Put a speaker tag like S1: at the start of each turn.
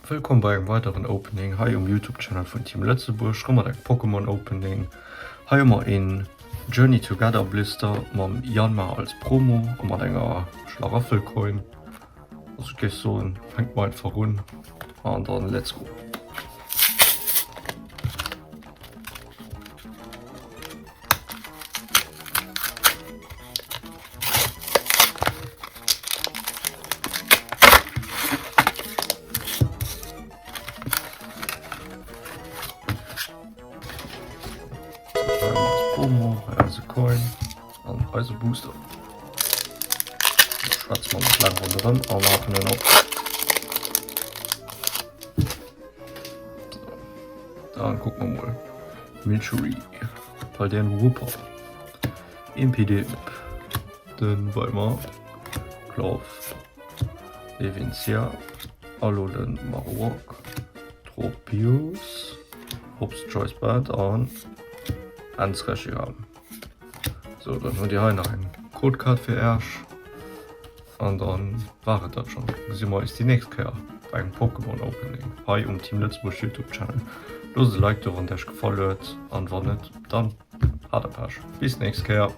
S1: Wëllkomm bei engem weideren Opening hei um Youtube Channel vun Team Lëtzebuerg, rëm mat engem Pokémon Opening. Hei hu mer een Journey Together Blister mam Yanma als Promo a mat enger Schlaraffel Coin. Also ech géif soen, fänkt mer einfach un an dann let's go. Promo, eise Coin an eise Booster. Schwätze mer net laang ronderëm a maachen en op. Dann kucke mer mol. Milchery, Paldean Wooper. Impidimp, de Weimar, Klorf, Levincia, Alolan Marowak, Tropius, Hobbs Choice Band an Ens Reshiram. Sou, dann hutt Dir hei nach eng Codekaart fir Äerch an dann war et dat schonn. Gesi mer eis déi nächst Kéier bei engem Pokémon Opening hei um Team Lëtzebuerg Youtube Channel. Loosst e Like do wann et Äerch gefall huet an wann net, dann Hat e Pech. Bis nächst Kéier.